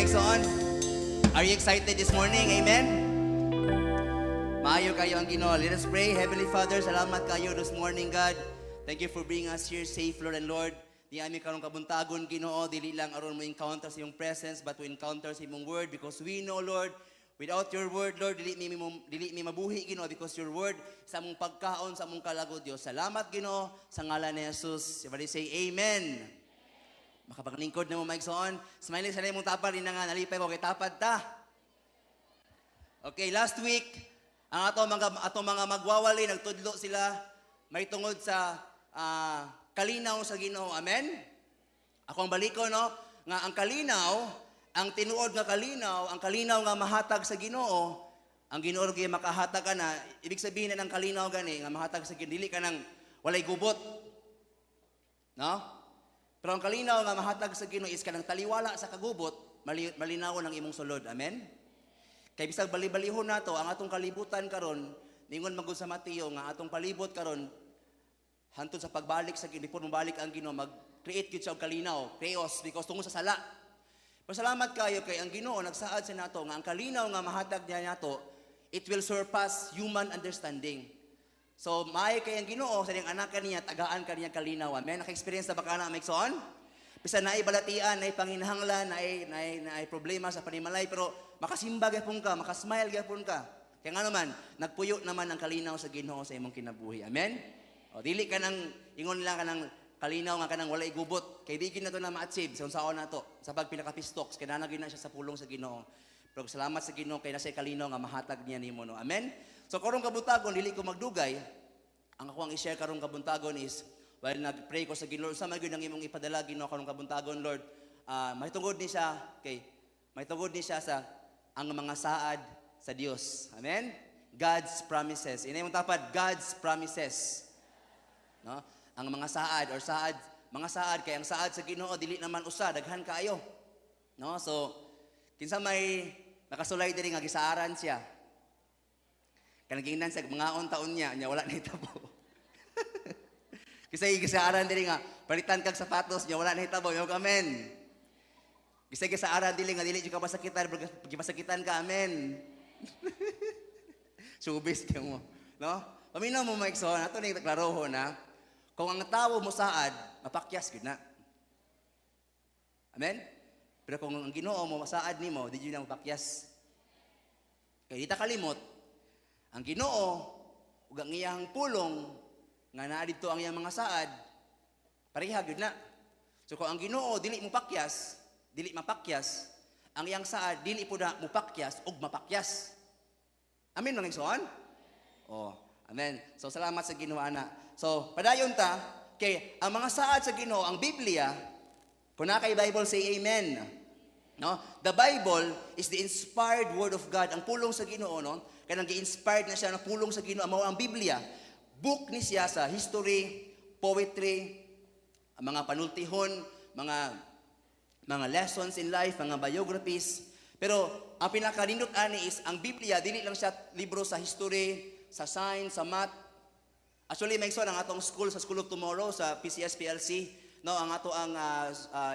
Mga igsoon? Are you excited this morning? Amen? Maayo kayo ang Ginoo. Let us pray. Heavenly Father, salamat kayo this morning, God. Thank you for bringing us here safe, Lord and Lord. Di ami karong kabuntagon, Ginoo, dili lang aron mo encounter sa iyong presence, but to encounter sa imong word because we know, Lord, without your word, Lord, dili mi mabuhi, Ginoo, because your word sa among pagkaon, sa among kalago, Dios. Salamat, Ginoo, sa ngalan ni Jesus. Everybody say amen. Makapaglingkod na mo, mga igsoon. Smiley sa imong tapad na nga nalipay ko kay tapad ta. Okay, last week ang ato mga magwawali, nagtudlo sila may tungod sa kalinaw sa Ginoo. Amen. Ako ang baliko, no, nga ang kalinaw, ang tinuod nga kalinaw, ang kalinaw nga mahatag sa Ginoo, ang Ginoo gyud makahatag ka na, ibig sabihin na ng kalinaw gani nga mahatag sa Ginoo, dili ka nang walay gubot. No? Pero ang kalinaw nga mahatag sa Ginoo is kanang taliwala sa kagubot, malinaw ang imong sulod. Amen? Kay bisag bali-balihon nato ang atong kalibutan karon, ningon man gud sa Mateo nga atong palibot karon hantod sa pagbalik sa Ginoo, before mobalik ang Ginoo, mag-create gyud siya og kalinaw, chaos because tungod sa sala. Pero salamat kayo kay ang Ginoo nagsaad sa nato nga ang kalinaw nga mahatag niya nato, it will surpass human understanding. So, maayo kay ang Ginoo sa iyang anak niya, tagaan ka niya kalinaw. Amen. Naka-experience na ba ka na, Mexon? Bisan naay balatian, naay panginahanglan, naay problema sa panimalay, pero makasimba gyapon ka, makasmile gyapon ka. Kaya nga naman, nagpuyo naman ang kalinaw sa Ginoo sa imong kinabuhi. Amen? O, dili ka nang, ingon lang ka ng kalinaw nga kanang walay gubot. Kay di gyud na to na ma-achieve sa unsaon na to. Sa pag pinakapistoks, kay naa na siya sa pulong sa Ginoo. Pero salamat sa Ginoo kay nasa kalinaw nga mahatag niya nimo, no. Amen? So karong kabuntagon, dili ko magdugay. Ang ako ang i-share karong kabuntagon is while nag-pray ko sa Ginoo, sa magyud ang imong ipadala, Ginoo, karong kabuntagon, Lord. Mahitungod ni siya sa ang mga saad sa Dios. Amen? God's promises. Inay mong tapad, God's promises. No? Ang mga saad or saad, mga saad kay ang saad sa Ginoo dili naman usa, daghan kaayo. No? So kinsa may nakasulay diri nga gisaaran siya? Kanang giingnan sa mga taon niya, nya wala na hitabo. Kinsa gisaaran diri nga palitan kag sapatos, nya wala na hitabo? Yung amen. Kinsa gisaaran diri nga dili jud ka masakitan, gipasakitan ka? Amen. Showbiz kay mo, no? Paminaw mo, mga igsoon, ato ning klarohon na kung ang tawo mo saad, mapakyas gyud na. Amen? Pero kung ang Ginoo mo masaad nimo, di jud na mapakyas. Kay di ta kalimot, ang Ginoo ug ang iyang pulong nga naa didto ang iyang mga saad, pareha gyud na. So kung ang Ginoo dili mo pakyas, dili mapakyas, ang iyang saad dili po na mupakyas ug mapakyas. Amen, mga igsoon? Oh, amen. So salamat sa Ginoo ana. So padayon ta kay ang mga saad sa Ginoo, ang Biblia, kung naa kay Bible, say amen. No? The Bible is the inspired word of God. Ang pulong sa Ginoo, no? Kanang gi-inspired na siya ng pulong sa Ginoo mao ang Biblia. Book ni siya sa history, poetry, ang mga panultihon, mga lessons in life, mga biographies. Pero ang pinakanindot ani is ang Biblia dili lang siya libro sa history, sa science, sa math. Actually, may ang atong school sa School of Tomorrow sa PCS PLC, no, ang ato ang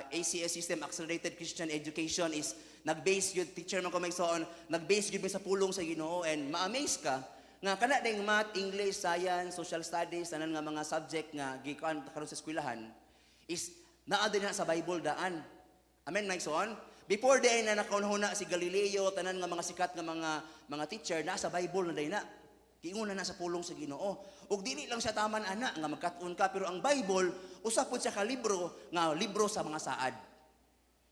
ACS system, Accelerated Christian Education, is nag-base gyud, teacher man ko may soon, nag-base gyud mi sa pulong sa Ginoo and ma-amaze ka nga kana ding math, English, science, social studies, tanan nga mga subject nga gikan karon sa eskwelahan is naa din na sa Bible daan. Amen, mga igsoon? Before day na nakaunhuna si Galileo, tanan nga mga sikat nga mga teacher, nasa Bible na day na. Giingon na sa pulong sa Ginoo. Ug dili lang siya taman ana nga magkat-on ka, pero ang Bible usa pud siya ka libro nga libro sa mga saad.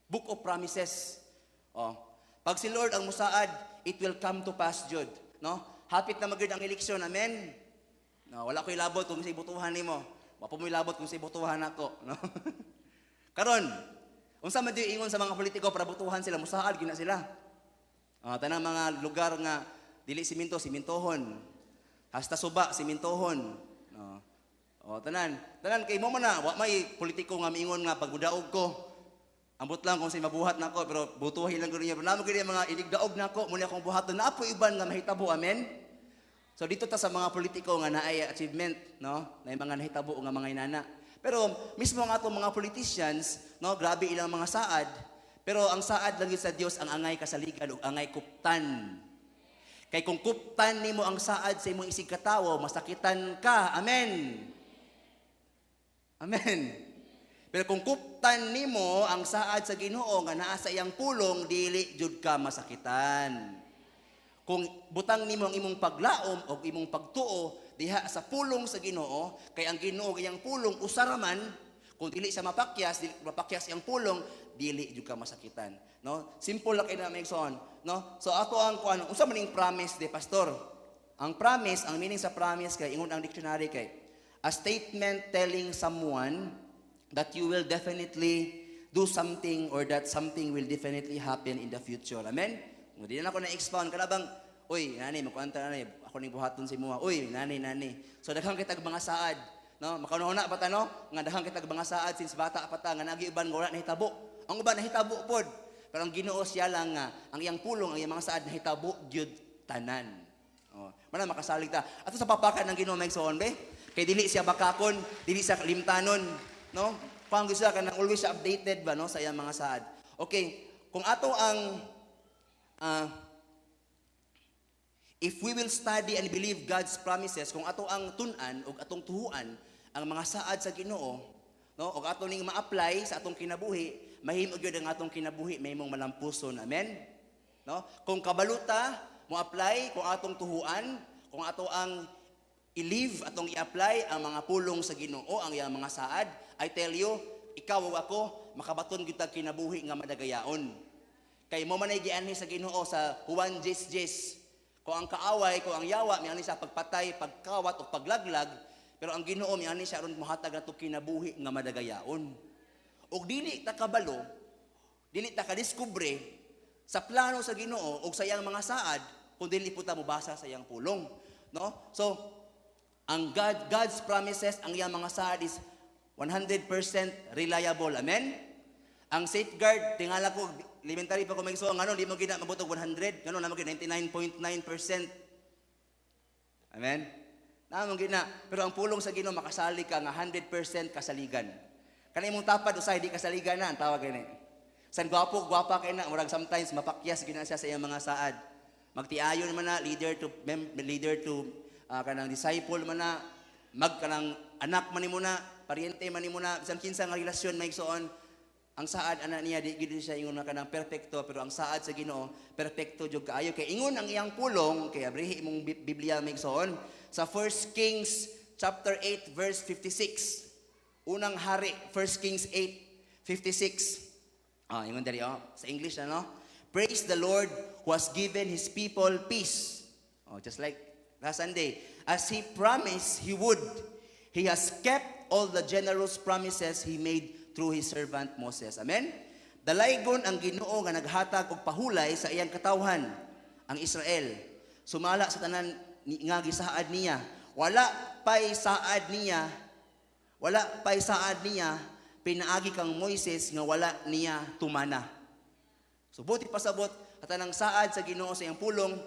Book of Promises. Oh. Pag si Lord ang musaad, it will come to pass jud, no? Hapit na magyud ang eleksyon, amen. No, wala ko'y labot kung sa ibutuhan nimo. Wa po mo'y labot kung sa ibutuhan nako, no? Karon, unsa man di ingon sa mga politiko para butuhan sila, musaad gyud na sila. Tanang mga lugar nga dili siminto, simintohon. Hasta suba, simintohon. No. O, tanan. Tanan, kay mo man na, wa may politiko nga miingon nga pagbudaog ko. Ambot lang kung sa mabuhat nako, pero butuhin lang ko niya. Pero namo gyud mga inigdaog nako, muna akong buhaton. Naa po iban nga mahitabo, amen? So dito ta sa mga politiko nga naay achievement, no? Naay mga nahitabo nga mga inana. Pero mismo ang atong mga politicians, no, grabe ilang mga saad. Pero ang saad lang gyud sa Dios ang angay kasaligan ug angay kuptan. Kay kung kuptan nimo ang saad sa imong isig katawo, masakitan ka. Amen. Amen. Pero kung kuptan nimo ang saad sa Ginoo nga naa sa iyang pulong, dili jud ka masakitan. Kung butang nimo ang imong paglaom o imong pagtuo diha sa pulong sa Ginoo, kay ang Ginoo iyang pulong usa ra man, kung dili siya mapakyas, dili mapakyas iyang pulong, dili jud ka masakitan, no? Simple lang kay na, mga igsoon, no? So ato ang kuan, unsa man ning promise de, pastor? Ang promise, ang meaning sa promise kay, ingon ang dictionary, kay a statement telling someone that you will definitely do something or that something will definitely happen in the future. Amen? Kung di na ako na-expound, kana bang, "Uy, nani, magkuanta na nani, ako ning buhaton sa imuha. Uy, nani, nani." So, daghang kitag mga saad. No? Makaunahuna pa ta, no? Nga daghang kitag mga saad since bata pa ta, nga nagi uban nga wala nahitabo. Ang uban nahitabo pod. Pero ang Ginoo, siya lang nga, ang iyang pulong, ang iyang mga saad, nahitabo gyud tanan. Oh, mana makasalig ta. Ato sa papakan ng Ginoo, mga igsoon be. Kay dili siya bakakon, dili siya limtanon, no? Kung gusto ka nang always siya updated ba, no, sa iyang mga saad. Okay, kung ato ang if we will study and believe God's promises, kung ato ang tun-an ug atong tuhuan ang mga saad sa Ginoo, no, ug ato ning ma-apply sa atong kinabuhi, mahimo gyud ang atong kinabuhi mahimong malampuson. Amen? No? Kung kabaluta mo apply, kung atong tuhuan, kung ato ang i-live, atong i-apply ang mga pulong sa Ginoo, ang iyang mga saad, I tell you, ikaw ug ako makabaton gyud tag kinabuhi nga madagayaon. Kay mo man ay gianhi sa Ginoo sa Juan 10:10. Kung ang kaaway, kung ang yawa mianhi sa pagpatay, pagkawat o paglaglag, pero ang Ginoo mianhi siya aron mohatag nato kinabuhi nga madagayaon. Og dili ta kabalo, dili ta kadiskubre sa plano sa Ginoo og sa iyang mga saad kung dili po ta mobasa sa iyang pulong, no? So ang God's promises, ang iyang mga saad is 100% reliable. Amen? Ang safeguard, tingala ko, elementary pa ko may so, ngano, di mo gina mabutog 100, ngano, namo 99.9%. Amen? Namo gina. Pero ang pulong sa Ginoo, makasalig ka nga 100% kasaligan. Kani imong tapad usay di kasaligan na ang tawag gani. San gwapo, gwapa kay na, murag sometimes mapakyas gina siya sa iyang mga saad. Magtiayon man na, leader to kanang disciple man na, mag kanang anak man nimo na, paryente man nimo na, bisan kinsa nga relasyon, may igsoon, ang saad ana niya di gid siya ingon na kanang perpekto, pero ang saad sa Ginoo perpekto jud kaayo, kay ingon ang iyang pulong. Kay abrihi imong Biblia, may igsoon, sa 1 Kings chapter 8 verse 56. Unang Hari, 1 Kings 8:56. Ah, ingon diri, oh, sa English ano? "Praise the Lord who has given his people peace." Oh, just like last Sunday, "as he promised he would. He has kept all the generous promises he made through his servant Moses." Amen? Dalaygon ang Ginoo nga naghatag og pahulay sa iyang katawhan, ang Israel. Sumala sa tanan nga gisaad niya. Wala pay saad niya, wala pay saad niya pinaagi kang Moises nga wala niya tumana. So buti pasabot, at ang saad sa Ginoo sa iyang pulong,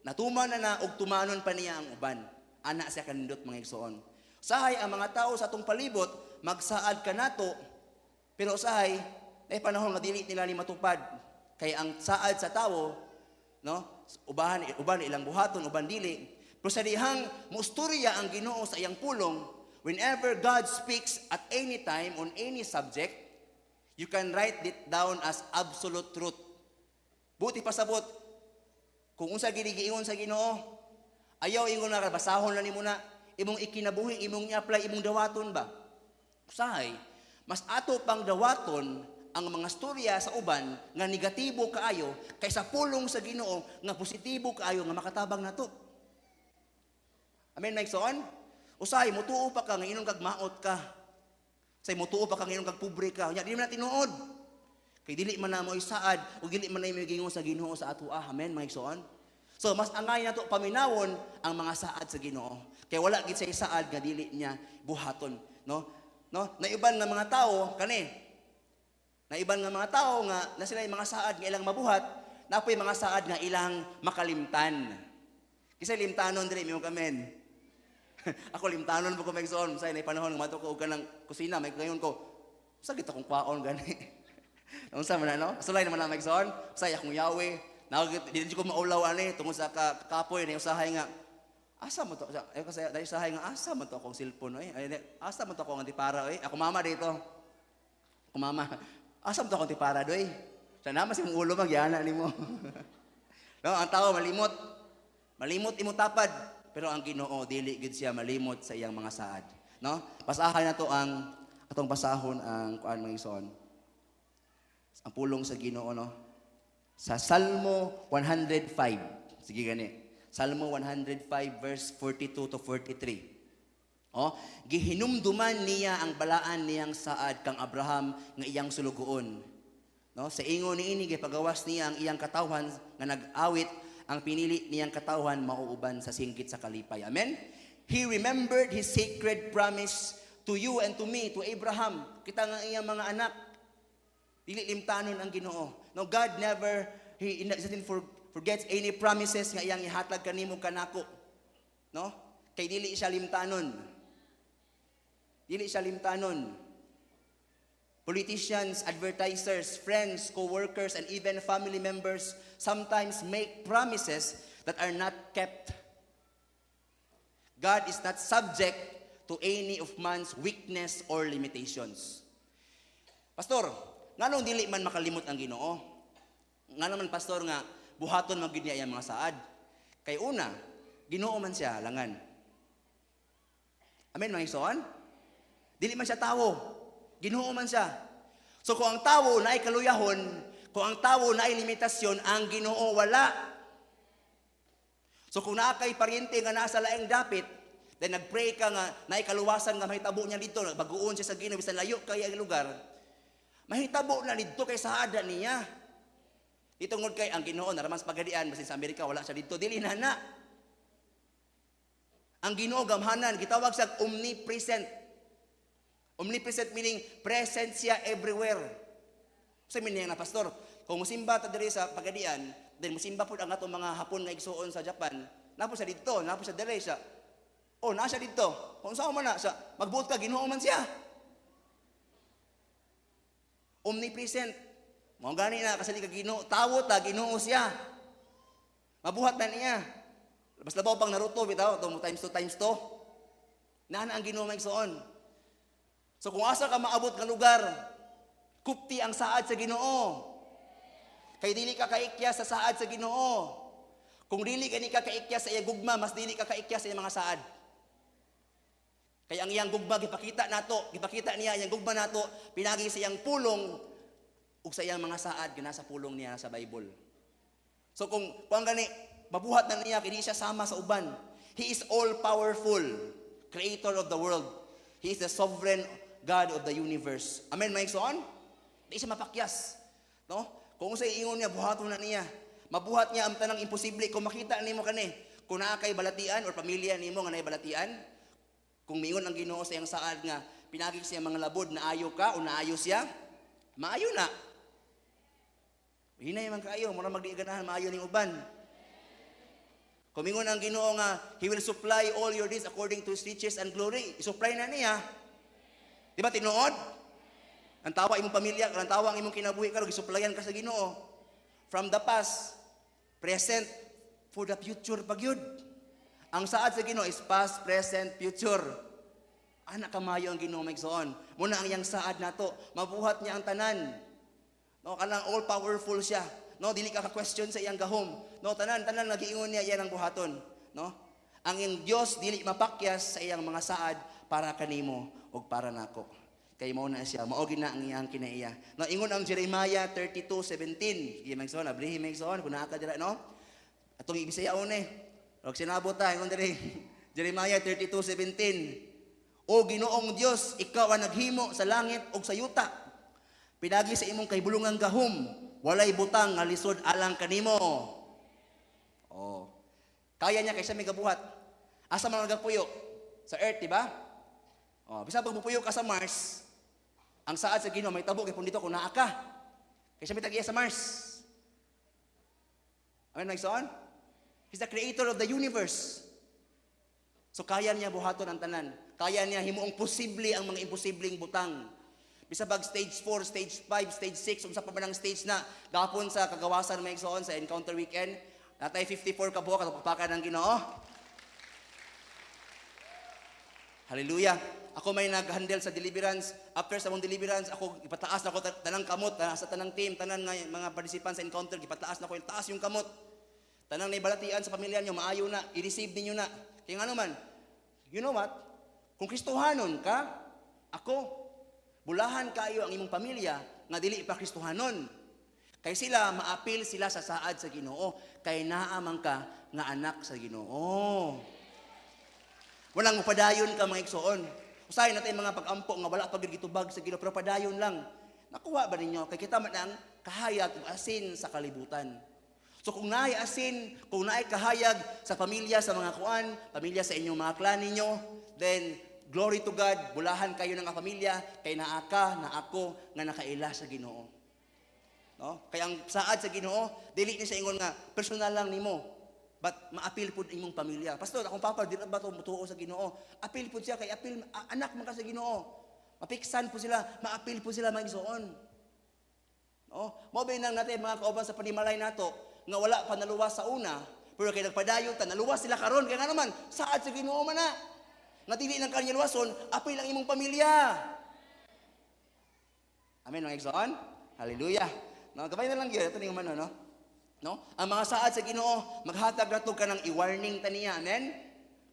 natuman na na og tumanon pa niya ang uban. Ana siya kanindot, mga igsoon. Sahay ang mga tao sa atong palibot magsaad kanato, pero usahay nay panahon nga dili nila ni matupad. Kay ang saad sa tawo, no, uban uban ilang buhaton, uban dili. Pero sa dihang muistorya ang Ginoo sa iyang pulong, whenever God speaks at any time on any subject, you can write it down as absolute truth. Buti pasabot, kung unsa gini giingon sa Ginoo, ayaw ingon na basahon lang nimo na, imong ikinabuhi, imong i-apply, imong dawaton ba? Usahay, mas ato pang dawaton ang mga storya sa uban nga negatibo kaayo kaysa pulong sa Ginoo nga positibo kaayo nga makatabang nato. Amen, mga igsoon? Usahay, mutuo pa ka nga inon kag maot ka. Say mutuo pa ka nga inon kag pobre ka. Nya di man na tinuod. Kay dili man na mo isaad o dili man na mo gingon sa Ginoo sa atoa. Amen, mga igsoon? So mas angay nato paminawon ang mga saad sa Ginoo. Kay wala gid sa saad nga dili niya buhaton, no? No? Naiban nga mga tao kani. Naiban nga mga tao nga na sila mga saad nga ilang mabuhat, napoy mga saad nga ilang makalimtan. Kinsa limtanon diri, mo kamen? Ako limtanon po ko, mga igsoon, say nay panahon nga mato ko og kanang kusina, may gayon ko. Sa gid akong kwaon gani. Unsa man na, no? Sulay naman lang, igsoon. Say akong Yahweh. Na di ko maulaw ani tungod sa kapoy ni usahay nga asa mo to ay kasi dahil usahay nga asa man to akong cellphone oy. Ay, asa man to akong antipara oy. Ako mama dito. Ako mama. Asa man to akong antipara doy? Sa naman si mong ulo magyana nimo. No, ang tao malimot. Malimot imong tapad, pero ang Ginoo dili gid siya malimot sa iyang mga saad. No? Basahan na to ang atong basahon ang kuan, mga igsoon. Ang pulong sa Ginoo, no? Sa Salmo 105. Sige gani. Salmo 105 verse 42 to 43. Oh, gihinumduman niya ang balaan niyang saad kang Abraham nga iyang sulugoon. No, sa ingon niini gipagawas niya ang iyang katawhan nga nag-awit, ang pinili niyang katawhan mauuban sa singgit sa kalipay. Amen. He remembered his sacred promise to you and to me, to Abraham. Kita nga iyang mga anak. Dili limtanon ang Ginoo. No, God never, he doesn't forgets any promises nga iyang ihatag kanimo, kanako. No? Kay dili siya limtanon. Dili siya limtanon. Politicians, advertisers, friends, co-workers, and even family members sometimes make promises that are not kept. God is not subject to any of man's weakness or limitations. Pastor, nganong dili man makalimot ang Ginoo? Nga naman, pastor, nga buhaton man gyud niya iyang mga saad. Kay una, Ginoo man siya langan. Amen, mga igsoon? Dili man siya tawo. Ginoo man siya. So kung ang tawo naay kaluyahon, kung ang tawo naay limitasyon, ang Ginoo wala. So kung naa kay paryente nga nasa laing dapit, then nagpray ka nga naay kaluwasan nga mahitabo niya dito, baguon siya sa Ginoo bisan layo kay ang lugar, mahitabo na didto kay saada niya. Dito tungod kay ang Ginoo naraman sa Pagadian, basin sa Amerika wala siya dito, dili na na. Ang Ginoo gamhanan, gitawag siya omnipresent. Omnipresent meaning present siya everywhere. Sa meaning na, pastor, kung musimba ta diri sa Pagadian, then musimba pud ang atong mga Hapon nga igsuon sa Japan, napo siya dito, napo siya diri siya. Oh, naa siya dito. Kung saan man na siya, magbuot ka, Ginoo man siya. Omnipresent. Mao gani na kasali ka Ginoo, tawo ta, Ginoo siya. Mabuhat na niya. Mas labaw pang Naruto bitaw, to times 2 times 2. Naa na ang Ginoo, mga igsoon. So kung asa ka maabot nga lugar, kupti ang saad sa Ginoo. Kay dili ka kaikya sa saad sa Ginoo. Kung dili ka ni ka kaikya sa iyang gugma, mas dili ka kaikya sa iyang mga saad. Kay ang iyang gugma gipakita nato, gipakita niya iyang gugma nato pinagi sa iyang pulong ug sa iyang mga saad nga nasa pulong niya sa Bible. So kung ang gani mabuhat na niya kini siya sama sa uban. He is all powerful, creator of the world. He is the sovereign God of the universe. Amen, mga igsoon? Di siya mapakyas. No? Kung sa ingon niya, buhaton na niya. Mabuhat niya ang tanang imposible. Kung makita nimo kani, kung naa kay balatian or pamilya nimo nga naay balatian, kung miingon ang Ginoo sa iyang saad nga pinagi sa iyang mga labod naayo ka o naayo siya, maayo na. Hinay man kaayo, mura magdi ganahan maayo ning uban. Kung mingon ang Ginoo nga He will supply all your needs according to His riches and glory, i-supply na niya. Di ba tinuod? Ang tawa imong pamilya, ang tawa ang imong kinabuhi karon, gisuplayan ka sa Ginoo. From the past, present, for the future pa gyud. Ang saad sa Ginoo is past, present, future. Ana kamayo ang Ginoo, mga igsoon. Muna ang iyang saad nato, mabuhat niya ang tanan. No, kanang all powerful siya. No, dili ka ka-question sa iyang gahom. No, tanan tanan nga giingon niya, iyan ang buhaton, no? Ang iyang Dios dili mapakyas sa iyang mga saad para kanimo ug para nako. Kay mao na siya, mao gina ang iyang kinaiya. No, ingon ang Jeremiah 32:17. Sige, mga igsoon, abrihi, mga igsoon, kung naa ka dira, no? Atong ibisayaon eh. Og sinabot ta, ingon diri. Jeremiah 32:17. O Ginoong Dios, ikaw ang naghimo sa langit ug sa yuta. Pinagi sa imong kahibulungang gahom, walay butang nga lisod alang kanimo. Oh. Kaya niya kay siya may gabuhat. Asa man nagapuyo? Sa Earth, di ba? Oh, bisan pag mupuyo ka sa Mars, ang saad sa Ginoo may tabo kay dito kung naa ka. Kay siya may tag-iya sa Mars. Amen, mga igsoon? He's the creator of the universe. So kaya niya buhaton ang tanan. Kaya niya himuong posible ang mga imposibleng butang. Bisa bag stage 4, stage 5, stage 6, unsa pa man ang stage na gapon sa kagawasan, mga igsoon, sa encounter weekend, natay 54 ka buok katong pakpakan ng Ginoo. Hallelujah. Ako may nag-handle sa deliverance. After sa mong deliverance, ako ipataas na ko tanang kamot sa tanang team, tanan nga mga participants sa encounter, gipataas na ko, taas yung kamot. Tanang naibalatian sa pamilya niyo, maayo na, i-receive ninyo na. Kaya nga naman, you know what? Kung Kristohanon ka, ako, bulahan kayo ang imong pamilya nga dili pa Kristohanon. Kay sila, maapil sila sa saad sa Ginoo. Kay naamang ka nga anak sa Ginoo. Walang mapadayon ka, mga igsoon. Usahay natin mga pag-ampo nga wala pa gyud gitubag sa Ginoo, pero padayon lang. Nakuha ba ninyo? Kay kita man ang kahayag ug asin sa kalibutan. So kung naay asin, kung naay kahayag sa pamilya, sa mga kuan, pamilya sa inyong mga clan ninyo, then glory to God, bulahan kayo ng pamilya, kay naa ka, na ako, nga nakaila sa Ginoo. No? Kaya ang saad sa Ginoo, dili ni sa ingon nga personal lang nimo. But maapil pud imong pamilya. "Pastor, akong papa di ba to mutuo sa Ginoo?" Apil pud siya kay apil anak man ka sa Ginoo. Mapiksan po sila, maapil po sila, mga igsoon. No? Mao ba nang natin mga kauban sa panimalay nato nga wala pa naluwas sa una, pero kay nagpadayon ta, naluwas sila karon, kay nga naman saad sa Ginoo man na. Nga dili lang kanya luwason, apil ang imong pamilya. Amen, mga igsoon? Hallelujah. No, gabay na lang gyud ito ning man, no? No? Ang mga saad sa Ginoo maghatag nato kanang i-warning ta niya. Amen.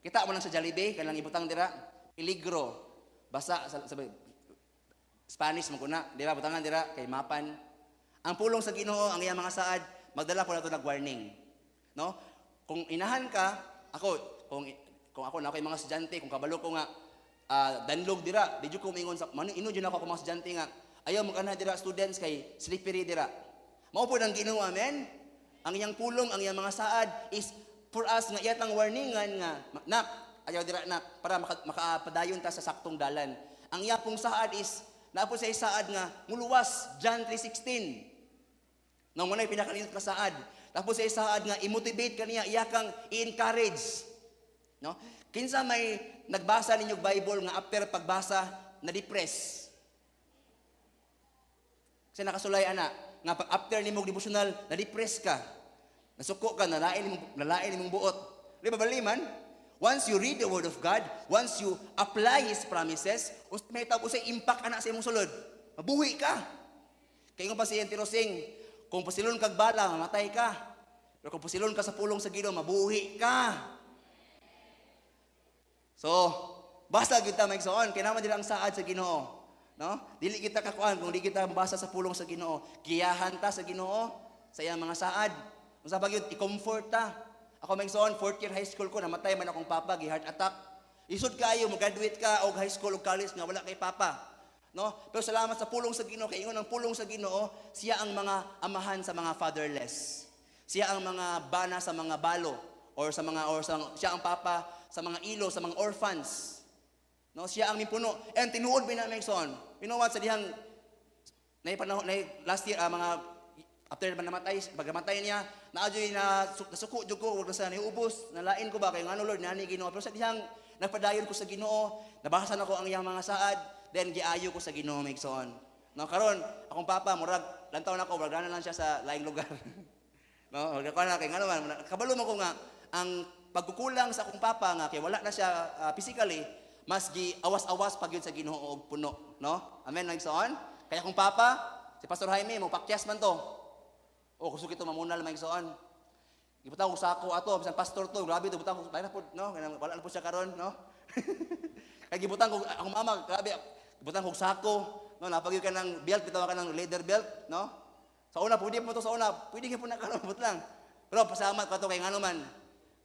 Kita mo lang sa Jollibee kanang ibutang dira, peligro. Basa sa Spanish mo kuna, di ba? Butangan dira kay mapan. Ang pulong sa Ginoo, ang iyang mga saad, magdala po nato nag-warning. No? Kung inahan ka, ako, kung ako na ako mga estudyante, kung kabalo ko nga danlog dira, di jud ko mingon sa mano ino jud ako mga estudyante nga ayaw mo kana dira, students, kay slippery dira. Mao po ang Ginoo, amen. Ang iyang pulong, ang iyang mga saad is for us nga iyatang warningan nga, "Nak, ayaw dira, nak," para makapadayon ta sa saktong dalan. Ang iya pong saad is naa po sa saad nga muluwas, John 3:16. Nang muna pinakanindot ka saad. Tapos sa saad nga i-motivate ka niya, iya kang i-encourage. No? Kinsa may nagbasa ninyo Bible nga after pagbasa na depress? Kasi nakasulay ana nga pag after nimo devotional na depress ka. Nasuko ka, nalain nimong buot. Di ba bali man? Once you read the word of God, once you apply His promises, may tawag usay impact ana sa imong sulod. Mabuhi ka. Kay nga pa si Tirosing, kung pusilon kag bala, mamatay ka. Pero kung pusilon ka sa pulong sa Ginoo, mabuhi ka. So, basa gyud ta, mga igsoon, kay naman dira ang saad sa Ginoo. No? Dili kita kakuan kung di kita mabasa sa pulong sa Ginoo. Giyahan ta sa Ginoo sa iyang mga saad. Unsa pa gyud, i-comfort ta. Ako, mga igsoon, fourth year high school ko, namatay man akong papa, gi heart attack. Isod kayo mo graduate ka og high school og college nga wala kay papa. No? Pero salamat sa pulong sa Ginoo, kay ingon ang pulong sa Ginoo, siya ang mga amahan sa mga fatherless. Siya ang mga bana sa mga balo or sa mga or sa, siya ang papa sa mga ilo, sa mga orphans. No, siya ang mipuno. And tinuod ba na, mga igsoon? You know what, sa dihang nay panahon nay last year, mga after man namatay, pagkamatay niya, naadyoy na nasuko jud ko, wag na sa niubos, nalain ko ba kay ngano, Lord, nani Ginoo. Pero sa dihang nagpadayon ko sa Ginoo, nabasa nako ang iyang mga saad, then giayo ko sa Ginoo, mga igsoon. No, karon akong papa murag lantaw nako, murag na lang siya sa laing lugar. No, murag ko na kay ngano man kabalo mo ko nga ang pagkukulang sa akong papa nga kay wala na siya physically, mas gi awas-awas pag yun sa Ginoo og puno, no? Amen, mga igsoon. Kaya akong papa, si Pastor Jaime, mo pakyas man to. O kusog ito mamunal, mga igsoon. Gibutang ko sako ato, bisan pastor to, grabe to, butang ko, na po, no? Wala na po siya karon, no? Kaya gibutang ko akong mama, grabe, gibutang ko sako, no? Napagyo ka ng belt, bitaw ka ng leather belt, no? Sa una, pwede mo to sa una, pwede ka po na karon, but lang. Pero pasalamat ka to kay ngano man,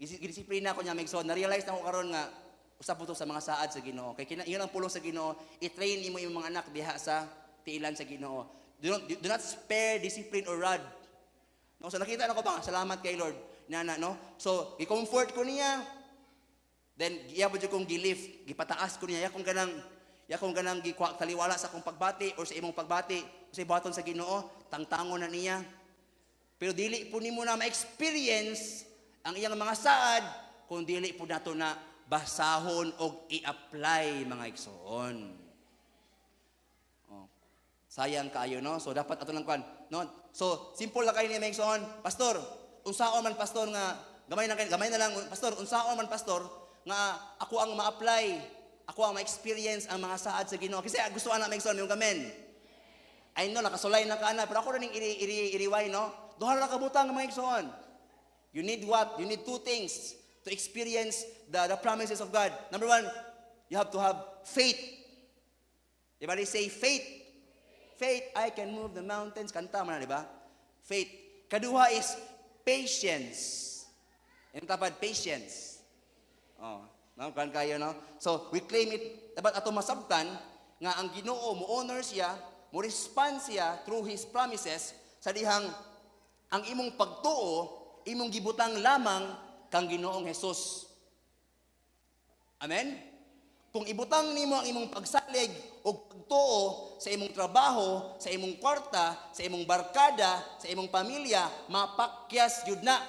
gidisiplina ko niya, mga igsoon. Na-realize na ko karon nga usab po to sa mga saad sa Ginoo. Kay kina, yun ang pulong sa Ginoo, i-train nimo imong mga anak diha sa tiilan sa Ginoo. Do not spare discipline or rod. No, so nakita na ko ba, salamat kay Lord. Nana, no? So, i-comfort ko niya. Then iya po jud kong gilift, gipataas ko niya, ya kong ganang gikwa taliwala sa akong pagbati or sa imong pagbati, sa buhaton sa Ginoo, tangtangon na niya. Pero dili po nimo na ma-experience ang iyang mga saad kung dili po nato na basahon og i-apply, mga igsoon. Oh. Sayang kaayo, no? So dapat ato lang kwan, no? So simple lang kayo ni mga igsoon, "Pastor, unsaon man, pastor, nga gamay na gamay na lang, pastor, unsaon man, pastor, nga ako ang ma-apply, ako ang ma-experience ang mga saad sa Ginoo?" Kasi gusto ana, mga igsoon, yung gamen. I know nakasulay na ka ana, pero ako rin iri iri iriway, no? Duha ra ka butang, mga igsoon. You need what? You need two things to experience the promises of God. Number one, you have to have faith. Everybody say faith. Faith, I can move the mountains. Kanta man na, di ba? Faith. Kaduha is patience. Yung tapad, patience. Oh, no, kan kayo, no? So, we claim it, dapat ato masabtan nga ang Ginoo mo honor siya, mo respond siya through His promises sa dihang ang imong pagtuo, imong gibutang lamang kang Ginoong Hesus. Amen? Kung ibutang nimo ang imong pagsalig o pagtuo sa imong trabaho, sa imong kwarta, sa imong barkada, sa imong pamilya, mapakyas jud na.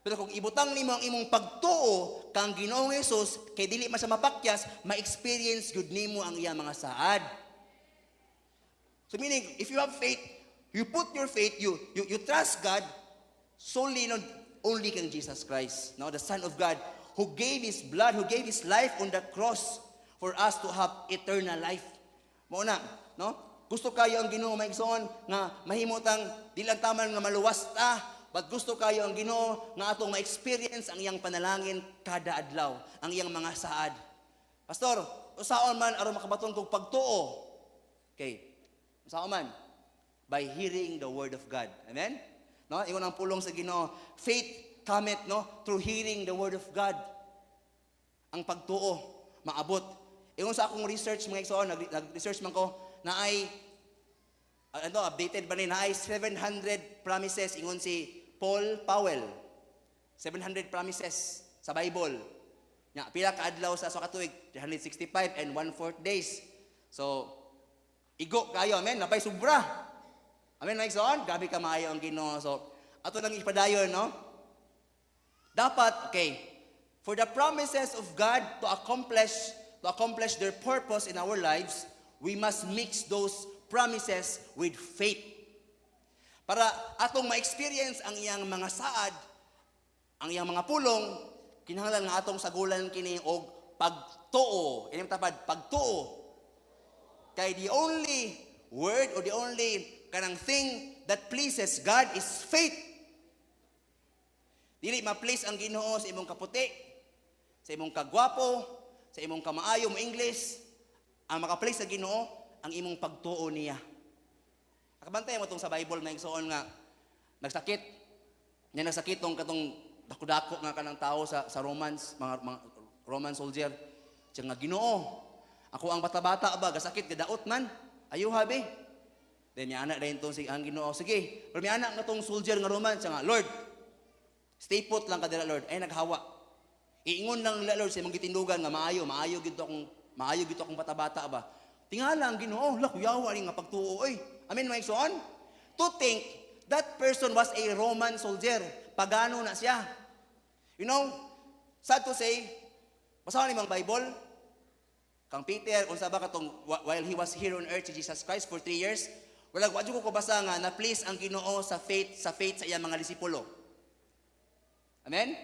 Pero kung ibutang nimo ang imong pagtuo kang Ginoong Hesus, kay dili man siya mapakyas, ma-experience jud nimo ang iyang mga saad. So meaning, if you have faith, you put your faith, you trust God solely, not only kang Jesus Christ, no, the Son of God, who gave His blood, who gave His life on the cross for us to have eternal life. Mao na, no? Gusto kayo ang Ginoo, mga igsoon, nga mahimutang di lang taman nga maluwas ta, but gusto kayo ang Ginoo nga atong ma-experience ang iyang panalangin kada adlaw, ang iyang mga saad. "Pastor, usaon man aron makabaton kog pagtuo?" Okay. Usaon man? By hearing the word of God. Amen? No? Ingon ang pulong sa Ginoo, faith cometh, no, through hearing the word of God. Ang pagtuo maabot. Ingon sa akong research, mga igsoon, nag-research man ko na ay ano, updated ba ni na ay 700 promises ingon si Paul Powell. 700 promises sa Bible. Nya, pila ka adlaw sa katuig? 365 and 1/4 days. So, igo kayo, amen? Napay sobra. Amen, mga igsoon? Grabe ka maayo ang Ginoo. So, ato lang ipadayon, no? Dapat, okay, for the promises of God to accomplish their purpose in our lives, we must mix those promises with faith. Para atong ma-experience ang iyang mga saad, ang iyang mga pulong, kinahanglan nga atong sagulan kini og pagtuo. Ining tapad, pagtuo. Kay the only word or the only kanang thing that pleases God is faith. Dili ma-please ang Ginoo sa imong kaputi, sa imong kagwapo, sa imong kamaayo mo English. Ang maka-please sa Ginoo, ang imong pagtuo niya. Nakabantay mo tong sa Bible na igsoon nga nagsakit. Nya nagsakit tong katong dako-dako nga kanang tao sa Romans, mga Roman soldier. Siya nga, "Ginoo, ako ang bata-bata ba gasakit gadaot man. Ayuha be." Then miana dayon tong si ang Ginoo, "Sige." Pero miana nga tong soldier nga Roman, siya nga, "Lord, stay put lang ka dira, Lord." Ay naghawa. "Iingon lang nila, Lord, sa imong gitindugan nga maayo, maayo gito akong bata-bata ba." Tingala ang Ginoo, la kuyawa ni nga pagtuo oy. Amen, mga igsoon? To think that person was a Roman soldier. Pagano na siya. Sad to say, basa ni mga Bible, kang Peter, kung sa ba katong while he was here on earth, si Jesus Christ for 3 years, wala wa ko kabasa nga na please ang Ginoo sa faith sa iyang mga disipulo. Amen?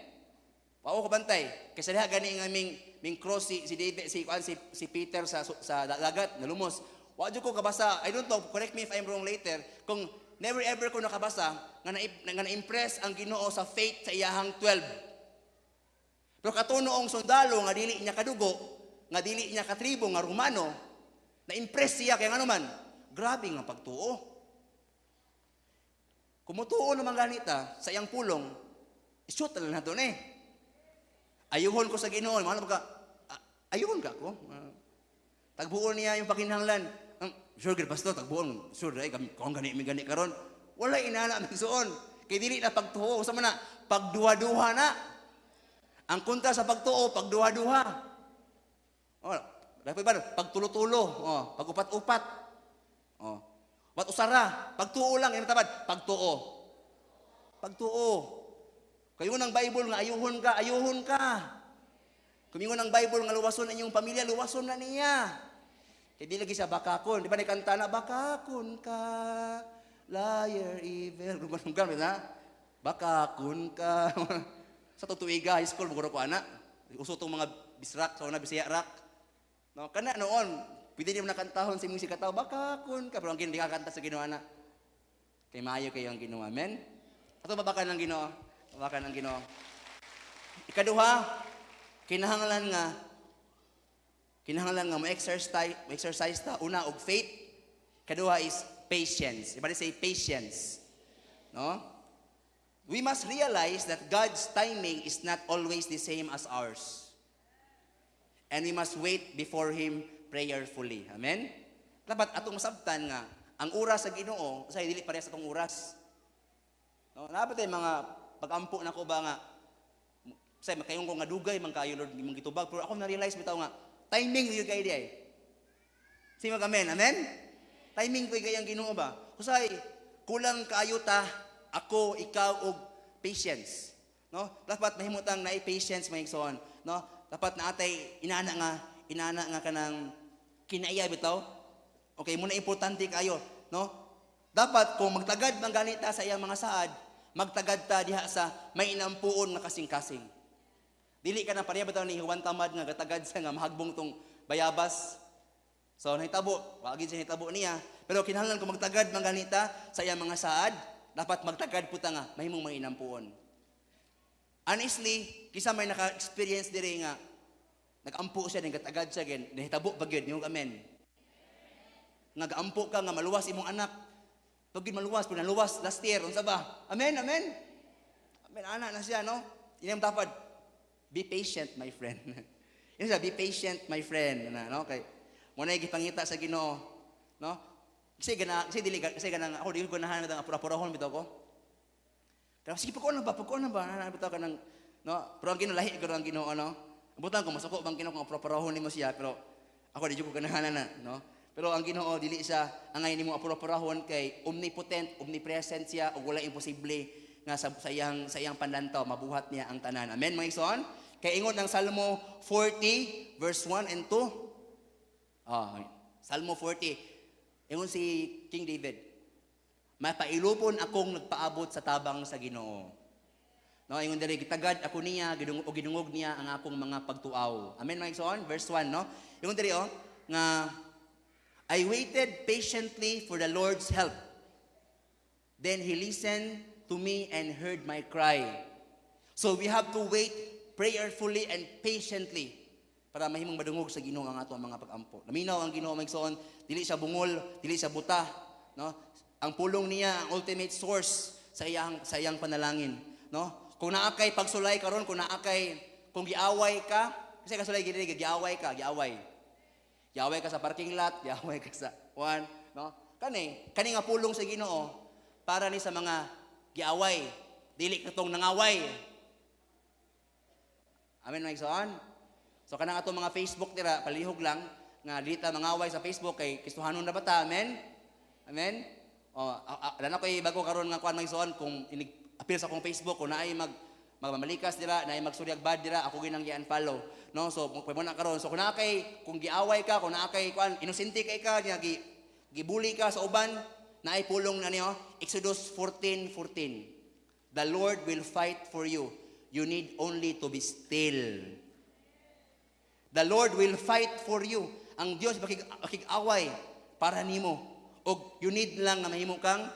Wa ko kabantay. Kaysa diha gani nga ming cross si si David, si kuan, si Peter sa dagat nalumos. Wa jud ko kabasa. I don't know, correct me if I'm wrong later, kung never ever ko nakabasa nga na-impress ang Ginoo sa faith sa iyahang 12. Pero katunoong sundalo nga dili niya kadugo, nga dili niya katribo nga Romano, na-impress siya kay ngano man, grabe nga pagtuo. Kumutuo naman ganita sa iyang pulong, ishoot na lang nato ni. Ayuhon ko sa Ginoo, mahal ka, ayuhon ka ko. Tagbuon niya yung pakinahanglan. Sure gid, pastor, tagbuon. Sure ay kami kung gani mi gani karon. Wala inana igsoon. Kay dili na pagtuo, sa man na pagduha-duha na. Ang kontra sa pagtuo, pagduha-duha. Oh, dapat ba pagtulo-tulo, oh, pag-upat-upat. Oh. Wat usara, pagtuo lang, yan tabad, pagtuo. Pagtuo. Kayo ng Bible nga ayuhon ka, ayuhon ka. Kumingon ang Bible nga luwason ang inyong pamilya, luwason na niya. Kay di lagi siya bakakon. Di ba kanta na, "Bakakon ka, liar, evil." Gumagam, na? Bakakon ka. Sa tutuiga, high school, buguro ko ana. Uso tong mga bisrak, sa una Bisaya rock. No, kana noon, pwede niyo nakantahon sa imong sikataw, "Bakakon ka." Pero ang Ginoo, di ka kanta sa Ginoo ana. Kay maayo kayo ang Ginoo. Amen? Ato babakan ng Ginoo. Babakan ng Ginoo. Ikaduha, kinahanglan nga mo-exercise ta una og faith. Kaduha is patience. Everybody say patience. No? We must realize that God's timing is not always the same as ours. And we must wait before Him prayerfully. Amen? Dapat atong masabtan nga ang oras sa Ginoo sa dili parehas sa atong oras. No, naa ba mga pag-ampo nako ba nga say makaingon ko nga dugay man kayo, Lord, imong gitubag, pero ako na-realize bitaw nga timing gyud kay di ay. Say mag amen, amen? Timing ko kay ang Ginoo ba? Kusay kulang kaayo ta, ako, ikaw, og patience. No? Dapat mahimutang naay patience, mga igsoon, no? Dapat naatay inana nga kanang kinaiya bitaw. Okay, muna importante kayo, no? Dapat kung magtagad man ganita sa iyang mga saad, magtagad ta diha sa may inampuon nga kasing-kasing. Dili ka na pareha bitaw ni Juan Tamad nga gatagad sa nga mahagbong tong bayabas. So nahitabo, wa gid siya nahitabo niya. Pero kinahanglan kung magtagad man ganita sa iyang mga saad, dapat magtagad po ta nga mahimong may inampuon. Honestly, kisa may naka-experience diri nga nag-ampo siya, nagtagad siya, gen, nahitabo ba gyud, yung amen? Nga gaampo ka nga maluwas imong anak. Pag gyud maluwas, pero naluwas last year, unsa ba? Amen, amen. Amen, ana na siya, no? Inam dapat, be patient, my friend. Yun siya, be patient, my friend. Na, no? Kay, mo na gipangita sa Ginoo, no? Kasi gana, kasi dili kasi ganang ako di ko ganahan nga apura-apurahon bitaw ko. Pero sige, pagkuan na ba, pagkuan na ba, na bitaw ka ng, no? Pero ang Ginoo lahi gud ang Ginoo, no? Butan ko masuko bang Ginoo kung apura-apurahon nimo siya, pero ako di jud ko ganahan na, no? Pero ang Ginoo dili siya angay nimo apura-apurahon kay omnipotent, omnipresent siya ug wala imposible nga sa iyang panlantaw mabuhat niya ang tanan. Amen, mga igsoon? Kay ingon ang Salmo 40 verse 1 and 2. Ah, Salmo 40. Ingon si King David, "Mapailupon akong nagpaabot sa tabang sa Ginoo." No, ingon diri, "Gitagad ako niya, gidungog o gidungog niya ang akong mga pagtuaw." Amen, mga igsoon? Verse 1, no? Ingon diri oh, nga "I waited patiently for the Lord's help. Then he listened to me and heard my cry." So we have to wait prayerfully and patiently para mahimong madungog sa Ginoo ang ato mga pag-ampo. Naminaw ang Ginoo, mga igsoon, dili siya bungol, dili siya buta, no? Ang pulong niya ang ultimate source sa iyang panalangin, no? Kung naa kay pagsulay karon, kung naa kay kung giaway ka, kasi kasulay gini giaway ka, giaway. Giaway ka sa parking lot, giaway ka sa one, no? Kani, kani nga pulong sa Ginoo para ni sa mga giaway, dili katong nangaway. Amen, mga igsoon? So kanang atong mga Facebook dira, palihog lang nga dili ta mangaway sa Facebook kay Kristohanon na bata, amen? Amen? Oh, na koy bago karon nga kuan, mga igsoon, kung inig appeal sa akong Facebook, kung naay magmamalikas dira, naay magsuryag bad dira, ako ginang gi-unfollow. No? So mo na karon. So kung naa kay kung giaway ka, kung naa kay kuan, inosente kay ka, nya gi gibuli ka sa uban, naay pulong na niyo, Exodus 14:14. "The Lord will fight for you. You need only to be still." The Lord will fight for you. Ang Dios makig-away para nimo. Og you need lang nga mahimo kang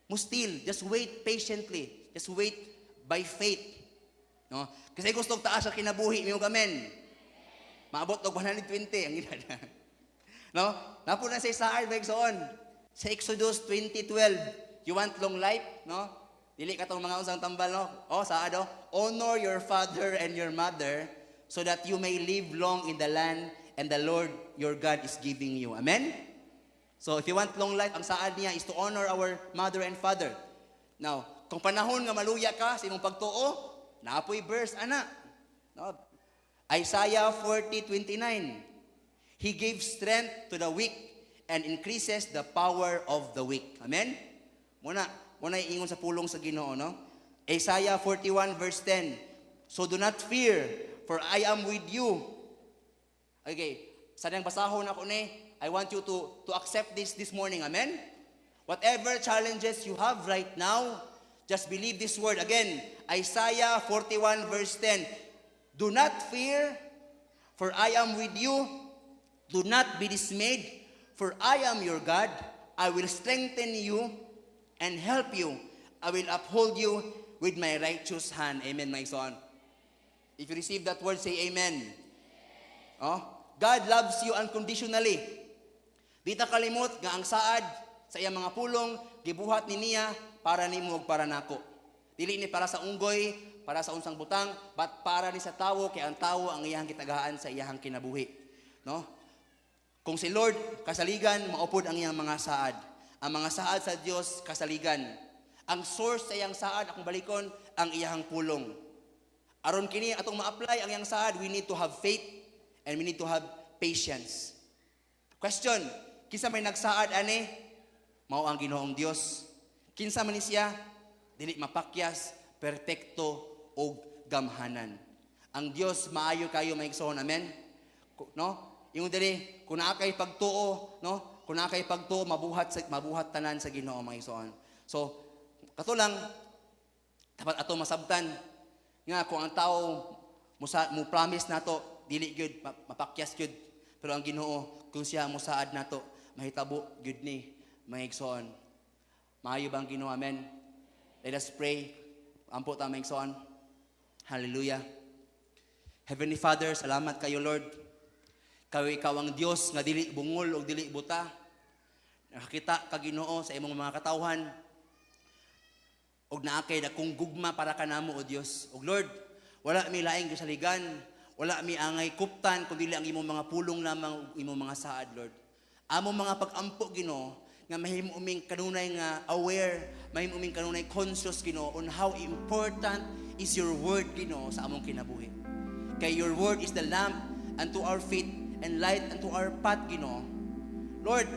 mustil. Just wait patiently. Just wait by faith. No? Kasi gusto taas sa kinabuhi mo, amen. Maabot og 120 ang edad. No? Napo na sa Isaiah igsoon. Sa Exodus 20:12, you want long life, no? Dili ka tong mga unsang tambal, no? Oh, sa ano? "Honor your father and your mother so that you may live long in the land and the Lord your God is giving you." Amen? So if you want long life, ang saad niya is to honor our mother and father. Now, kung panahon nga maluya ka sa imong pagtuo, naapoy verse ana. No? Isaiah 40:29. "He gives strength to the weak and increases the power of the weak." Amen? Muna ingon sa pulong sa Ginoo, no? Isaiah 41 verse 10. "So do not fear, for I am with you." Okay, sa niyang basahon ako ni, I want you to accept this morning. Amen? Whatever challenges you have right now, just believe this word. Again, Isaiah 41 verse 10. "Do not fear, for I am with you. Do not be dismayed, for I am your God. I will strengthen you and help you. I will uphold you with my righteous hand." Amen, my son. If you receive that word, say amen. Oh? God loves you unconditionally. Di ta kalimot nga ang saad sa iyang mga pulong gibuhat ni niya para nimo ug para nako. Dili ni para sa unggoy, para sa unsang butang, but para ni sa tawo, kay ang tawo ang iyang gitagaan sa iyang kinabuhi. No? Kung si Lord kasaligan, maupod ang iyang mga saad. Ang mga saad sa Dios kasaligan. Ang source sa iyang saad, akong balikon, ang iyang pulong. Aron kini atong ma-apply ang iyang saad, we need to have faith and we need to have patience. Question, kinsa may nagsaad ani? Mao ang Ginoong Dios. Kinsa man ni siya? Dili mapakyas, perpekto og gamhanan. Ang Dios maayo kayo, mga igsoon. Amen. No? Ingon diri, kung naa kay pagtuo, no? Kung naa kay pagtuo, mabuhat tanan sa Ginoo, mga igsoon. So, kato lang dapat ato masabtan nga kung ang tao mo promise nato, dili gyud mapakyas gyud, pero ang Ginoo, kung siya mosaad nato, mahitabo gyud ni, mga igsoon. Maayo ba ang Ginoo? Amen. Let us pray. Ampo ta, mga igsoon. Hallelujah. Heavenly Father, salamat kayo, Lord. Kay ikaw ang Dios nga dili bungol o dili buta. Nakakita ka, Ginoo, sa imong mga katawhan og naa kay dakong gugma para kanamo, o Dios. Og Lord, wala mi laing kasaligan, wala mi angay kuptan kundi ang imong mga pulong lamang ug imong mga saad, Lord. Among mga pag-ampo, Ginoo, nga mahimo uming kanunay nga aware, mahimo uming kanunay conscious, Ginoo, on how important is your word, Ginoo, sa among kinabuhi. Kay your word is the lamp unto our feet and light unto our path, Ginoo. Lord,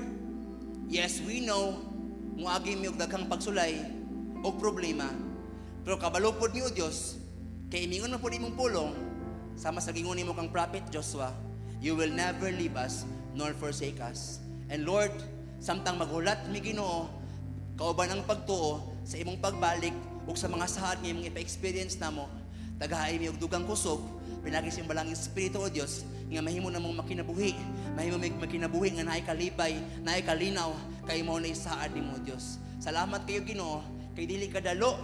yes, we know muagi mi og daghang pagsulay og problema. Pero kabalo pod mi, o Dios, kay imingon man pod imong pulong, sama sa gingon nimo kang Prophet Joshua, you will never leave us nor forsake us. And Lord, samtang maghulat mi, Ginoo, kauban ang pagtuo sa imong pagbalik ug sa mga saad nga imong ipa-experience namo, tagahay mi og dugang kusog pinagi sa imong Balaang Espiritu, O Dios, nga mahimo namong makinabuhi, mahimo mig makinabuhi nga naay kalipay, naay kalinaw, kay mao na saad nimo, Dios. Salamat kayo, Ginoo, kay dili ka dalo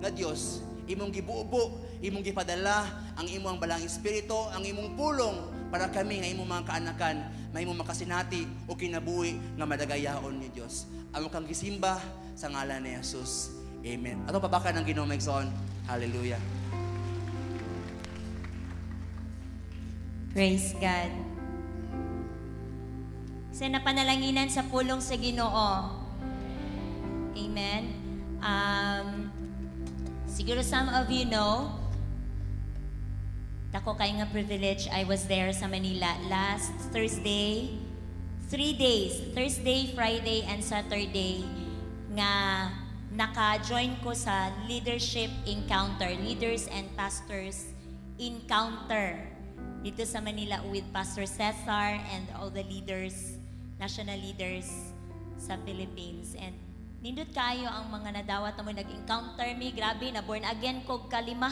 nga Dios. Imong gibubo, imong gipadala ang imong Balaang Espiritu, ang imong pulong, para kami nga imong mga kaanakan mahimo makasinati o kinabuhi nga madagayaon ni Dios. Amo kang gisimba sa ngalan ni Jesus. Amen. Ato pabakan ang Ginoo, mga igsoon. Hallelujah. Praise God. Sa napanalanginan sa pulong sa Ginoo. Amen. Siguro some of you know, dako kay nga privilege, I was there sa Manila last Thursday, 3 days, Thursday, Friday, and Saturday, nga naka-join ko sa leadership encounter, leaders and pastors encounter dito sa Manila with Pastor Cesar and all the leaders, national leaders sa Philippines. And nindot kayo ang mga nadawat mo, nag-encounter mi, grabe, na born again ko kalima.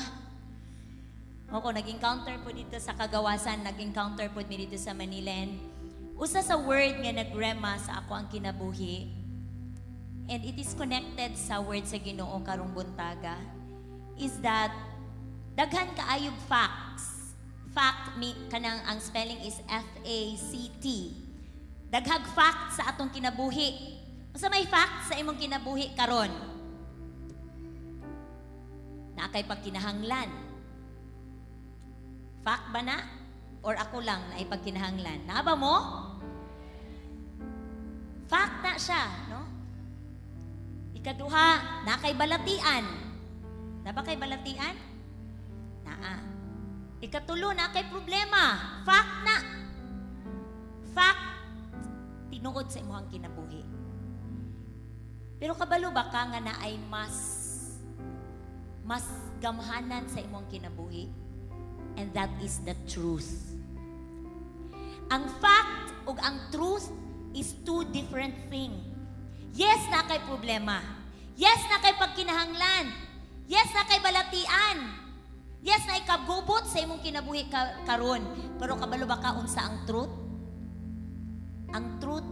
Ako, nag-encounter po dito sa kagawasan, nag-encounter po mi dito sa Manila. And usa sa word nga nagrema sa ako ang kinabuhi, and it is connected sa word sa Ginoo karong buntaga, is that daghan kaayog facts. Fact, mi, kanang ang spelling is Fact. Daghag fact sa atong kinabuhi. Unsa may fact sa imong kinabuhi karon? Naa kay pagkinahanglan. Fact ba na? Or ako lang na ipagkinahanglan? Naa ba mo? Fact na siya, no? Ikaduha, naa kay balatian. Naa ba kay balatian? Naa. Ikatulo, naa kay problema. Fact na. Fact, tinuod sa imong kinabuhi. Pero kabalo ba ka nga naay mas gamhanan sa imong kinabuhi? And that is the truth. Ang fact ug ang truth is two different thing. Yes, naa kay problema. Yes, naa kay pagkinahanglan. Yes, naa kay balatian. Yes, naay kagubot sa imong kinabuhi karon. Pero kabalo ba ka unsa ang truth? Ang truth,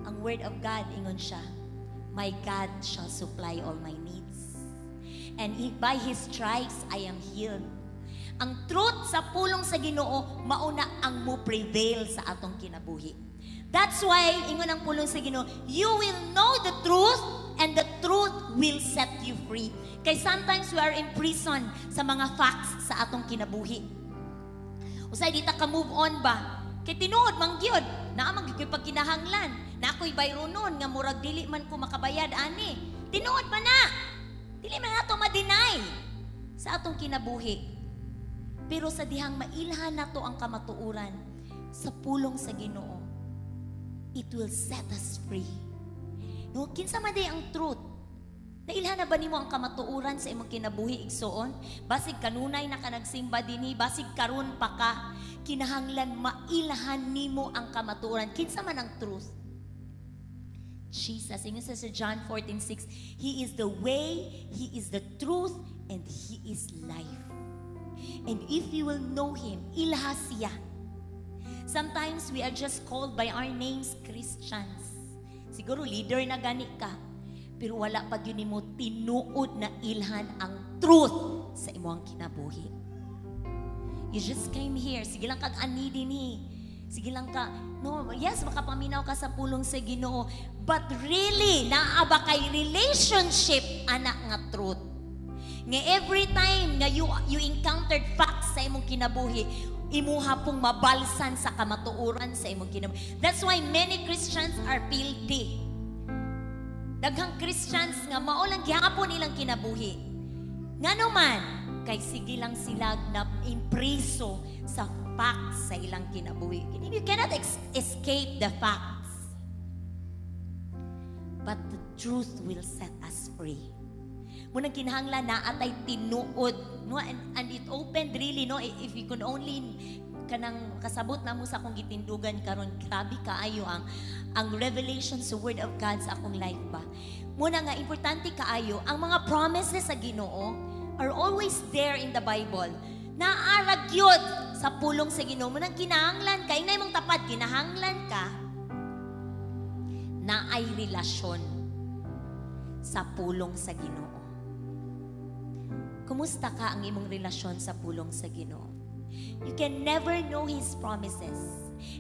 ang word of God, ingon siya, "My God shall supply all my needs. And by His stripes, I am healed." Ang truth sa pulong sa Ginoo, mauna ang mo prevail sa atong kinabuhi. That's why, ingon ang pulong sa Ginoo, "You will know the truth and the truth will set you free." Kay sometimes we are in prison sa mga facts sa atong kinabuhi. Usay di ta ka move on ba? Kay tinuod man gyud, naa man gyud ko'y pagkinahanglan. Na ako'y bayronon nga murag dili man ko makabayad ani. Tinuod man na. Dili man nato ma-deny sa atong kinabuhi. Pero sa dihang mailhan nato ang kamatuoran sa pulong sa Ginoo, it will set us free. No, kinsa man day ang truth? Nailhan na ba nimo ang kamatuoran sa imong kinabuhi, igsuon? Basig kanunay na ka nagsimba dinhi, basig karon pa ka, kinahanglan mailhan nimo ang kamatuoran. Kinsa man ang truth? Jesus, ingon sa John 14:6, "He is the way, He is the truth, and He is life." And if you will know Him, ilha siya. Sometimes we are just called by our names, Christians. Siguro leader na gani ka. Pero wala pa gyud nimo tinuod na ilhan ang truth sa imong kinabuhi. You just came here. Sige lang kag ani dinhi. Sige lang ka. No, yes, makapaminaw ka sa pulong sa Ginoo. But really, naa ba kay relationship ana nga truth? Nga every time nga you encountered facts sa imong kinabuhi, imuha pong mabalsan sa kamatuoran sa imong kinabuhi. That's why many Christians are guilty. Daghang Christians nga mao lang gihapon ilang kinabuhi. Ngano man, kay sige lang sila na impriso sa facts sa ilang kinabuhi. You cannot escape the facts. But the truth will set us free. Munang kinahanglan naa tay tinuod, no? And it opened really, no, if you could only kanang kasabot na mo sa akong gitindugan karon, grabe kaayo ang revelation sa word of God sa akong life ba. Muna nga importante kaayo ang mga promises sa Ginoo are always there in the Bible. Naa ra gyud sa pulong sa Ginoo. Munang kinahanglan kay na imong tapad, kinahanglan ka naay relasyon sa pulong sa Ginoo. Kumusta ka ang imong relasyon sa pulong sa Ginoo? You can never know His promises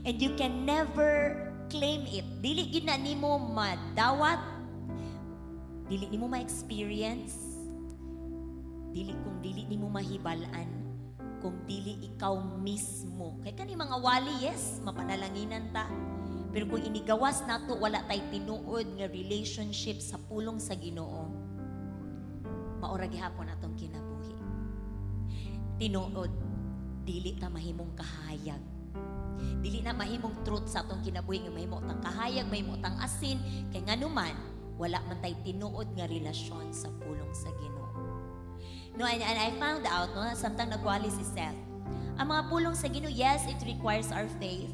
and you can never claim it. Dili gid na nimo madawat, dili nimo ma-experience, dili kung dili nimo mahibal-an, kung dili ikaw mismo. Kay kani mga wali, yes, mapanalanginan ta. Pero kung inigawas nato, wala tay tinuod nga relationship sa pulong sa Ginoo, maura gihapon atong kinabuhi. Tinuod, dili ta mahimong kahayag. Dili na mahimong truth sa atong kinabuhi nga mahimo tang kahayag, mahimo tang asin, kay nganuman wala man tay tinuod nga relasyon sa pulong sa Ginoo. No, and I found out, no, samtang nagwali si Seth, ang mga pulong sa Ginoo, yes, it requires our faith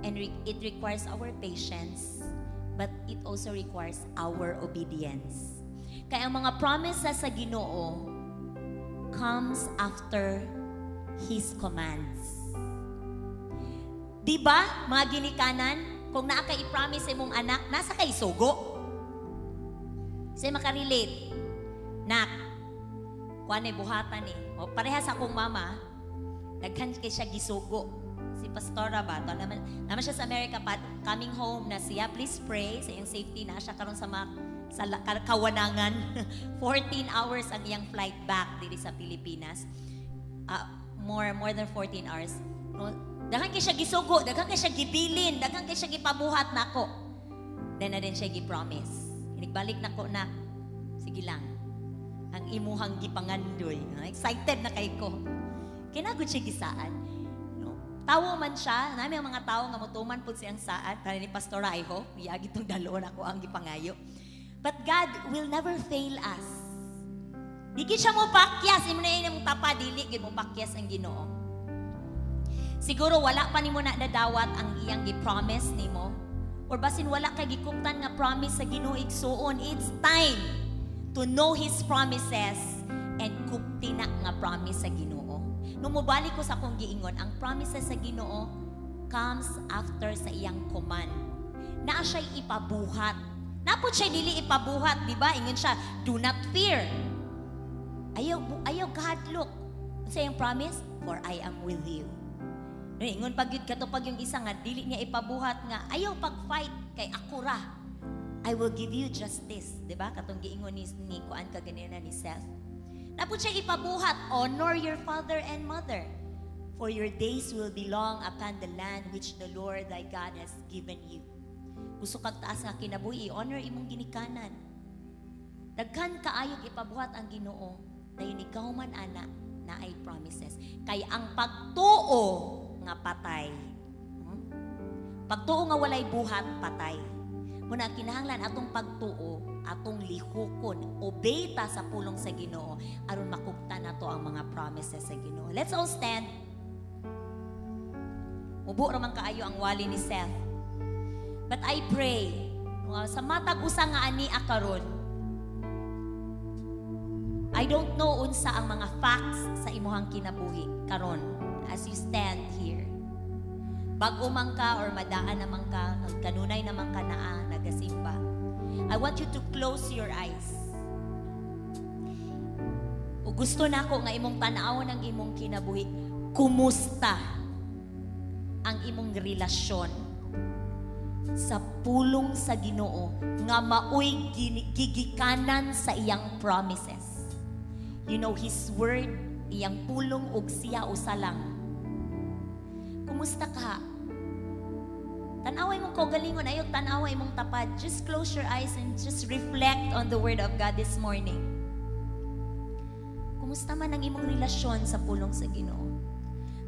and it requires our patience, but it also requires our obedience. Kaya ang mga promises sa Ginoo comes after His commands. Di ba, mga ginikanan, kung naa kay i-promise sa imong anak, naa sa kay sugo. Say makarelate. "Nak, kuan eh, buhatan eh." O, parehas akong mama, daghan kay siya gisugo. Si Pastora ba, to naman, naman siya sa America pa, coming home na siya, please pray sa iyang safety na siya karon sa mga sa kawanangan. 14 hours ang iyang flight back diri sa Pilipinas. Ah, more more than 14 hours. No, daghan kay siya gisugo, daghan kay siya gibilin, daghan kay siya gipabuhat nako. Then na din siya gi-promise. "Inigbalik nako, nak, sige lang. Ang imuhang gipangandoy." Ah, excited na kay ko. Kinagod siya gisaad. No? Tawo man siya, nami ang mga tao nga motuman pud siyang saad. Para ni Pastora, I hope, iyagi tong daloon ako ang gipangayo. But God will never fail us. Di gid siya mo pakyas, imo na imong tapa, dili gid mo pakyas ang Ginoo. Siguro wala pa nimo na nadawat ang iyang gi-promise nimo. Or basin wala kay gikuptan nga promise sa Ginoo, igsuon, it's time to know His promises and kupti na nga promise sa Ginoo. Nung mobalik ko sa akong giingon, ang promises sa Ginoo comes after sa iyang command. Naa siya'y ipabuhat. Naa pod siya dili ipabuhat, di ba? Ingon siya, "Do not fear." Ayaw, ayaw kahadlok. Sa iyang promise, "For I am with you." No, ingon pag yun kato pag yung isa nga dili niya ipabuhat nga ayaw pag-fight kay ako ra. I will give you justice, di ba? Katong giingon ni kuan ka ganina ni Seth. Naa pod siya ipabuhat, "Honor your father and mother, for your days will be long upon the land which the Lord thy God has given you." Gusto kag taas nga kinabuhi, honor imong ginikanan. Daghan kaayog ipabuhat ang Ginoo, dayon ikaw man ana naay promises. Kay ang pagtuo nga patay. Pagtuo nga walay buhat, patay. Muna kinahanglan atong pagtuo, atong lihukon, obey ta sa pulong sa Ginoo aron makupta nato ang mga promises sa Ginoo. Let's all stand. Mubo ra man kaayo ang wali ni Seth. But I pray nga sa matag usa nga ani karon, I don't know unsa ang mga facts sa imuhang kinabuhi karon as you stand here. Bag-o man ka or madaan naman ka, kanunay naman ka naa nagasimba. I want you to close your eyes. O gusto nako nga imong tan-awon ang imong kinabuhi. Kumusta ang imong relasyon sa pulong sa Ginoo nga maoy gigikanan sa iyang promises? You know His word, iyang pulong ug siya usa lang. Kumusta ka? Tan-away mong kaugalingon, ayaw tan-away mong tapad. Just close your eyes and just reflect on the word of God this morning. Kumusta man ang imong relasyon sa pulong sa Ginoo?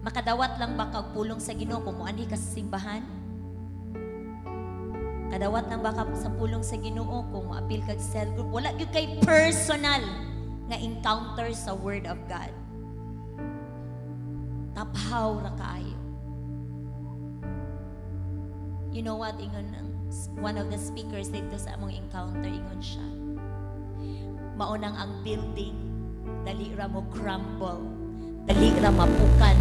Makadawat lang ba kag pulong sa Ginoo kung muanhi ka sa simbahan? Kadawat lang ba ka sa pulong sa Ginoo kung moapil kag cell group? Wala gyud kay personal nga encounter sa word of God. Taphaw ra kaayo. You know what? Ingon ang one of the speakers dito sa among encounter, ingon siya, maunang ang building, dali ra mo crumble, dali ra mapukan,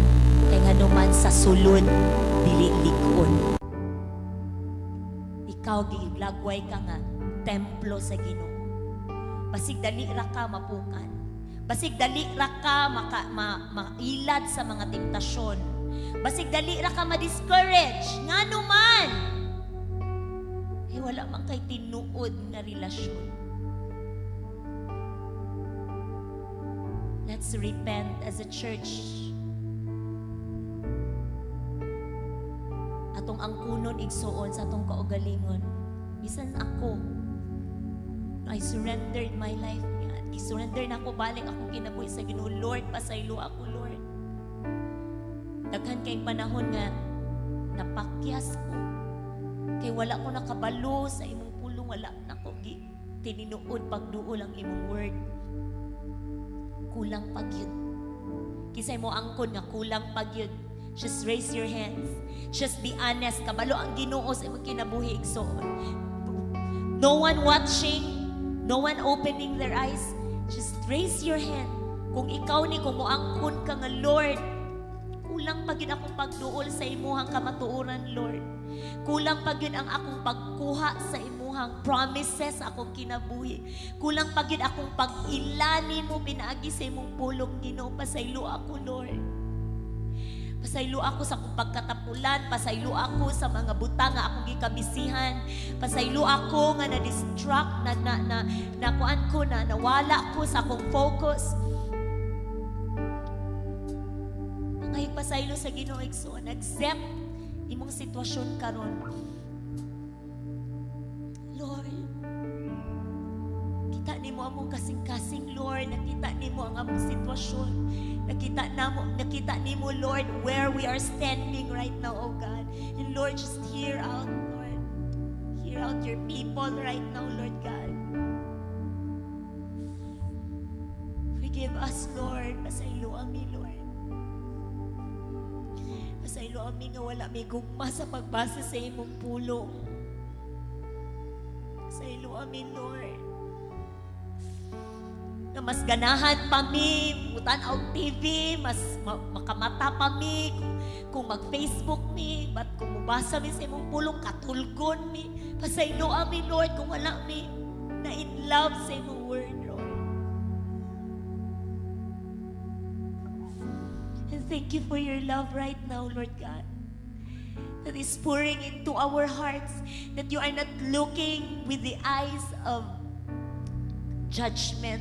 kay nganuman sa sulod, dili lig-on. Ikaw, giglagway ka nga templo sa Ginoo. Basig dali ra ka mapukan. Basig dali ra ka mailad sa mga temptasyon. Basig dali ra ka ma-discourage. Ngano man? Eh wala man kay tinuod nga relasyon. Let's repent as a church. Atong angkunon, igsuon, sa atong kaugalingon. Bisan ako, I surrendered my life nga. I-surrender na ako balik akong kinabuhi sa Ginoo. Lord, pasaylo ako, Lord. Daghan kay panahon nga napakyas ko. Kay wala ko nakabalo sa imong pulong, wala na ko tinuod pagduol ang imong word. Kulang pa gyud. Kinsay mo angkon nga kulang pa gyud? Just raise your hands. Just be honest. Kabalo ang Ginoo sa imong kinabuhi, igsoon. No one watching, no one opening their eyes. Just raise your hand. Kung ikaw ni, kung moangkon ka nga, "Lord, kulang pa gyud akong pagduol sa imuhang kamatuoran, Lord. Kulang pa gyud ang akong pagkuha sa imuhang promises sa akong kinabuhi. Kulang pa gyud akong pag-ila nimo pinaagi sa imong pulong, Ginoo. Pasaylo ako, Lord. Pasaylo ako sa akong pagkatapulan, pasaylo ako sa mga butang nga akong gikabisihan, pasaylo ako nga na-distract, na na na na kuan ko, na nawala ko sa akong focus." Ngay pasaylo sa Ginoo, igsoon, accept imong sitwasyon karon. Lord, kita nimo among kasing-kasing, Lord. Nakita nimo ang among sitwasyon. Nakita namo, nakita nimo, Lord, where we are standing right now, oh God. And Lord, just hear out, Lord. Hear out your people right now, Lord God. Forgive us, Lord. Pasaylo ami, Lord. Pasaylo ami nga wala may gugma sa pagbasa sa imong pulong. mi, Lord. Nga mas ganahan pa mi, mutan-aw TV, mas makamata pa mi, kung mag-Facebook mi, but kung mubasa mi sa imong pulong, katulgon mi. Pasaylo mi, Lord, kung wala mi na in love sa imong word, Lord. And thank you for your love right now, Lord God, that is pouring into our hearts, that you are not looking with the eyes of judgment,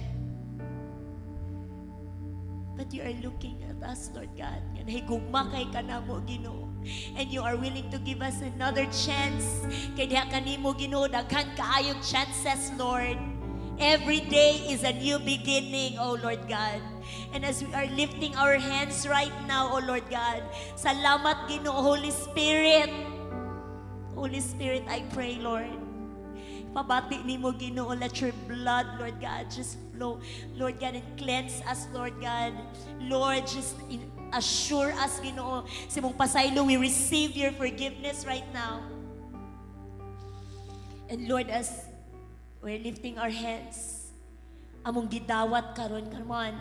but you are looking at us, Lord God. Nga nahigugma kay kanamo, Ginoo. And you are willing to give us another chance. Kay diha kanimo, Ginoo, daghan kaayong chances, Lord. Every day is a new beginning, oh Lord God. And as we are lifting our hands right now, oh Lord God, salamat, Ginoo, Holy Spirit. Holy Spirit, I pray, Lord. Pabati nimo, Ginoo, let your blood, Lord God, just flow, Lord God, and cleanse us, Lord God. Lord, just assure us, Ginoo, sa imong pasaylo, we receive your forgiveness right now. And Lord, as we're lifting our hands, among gidawat karon, come on.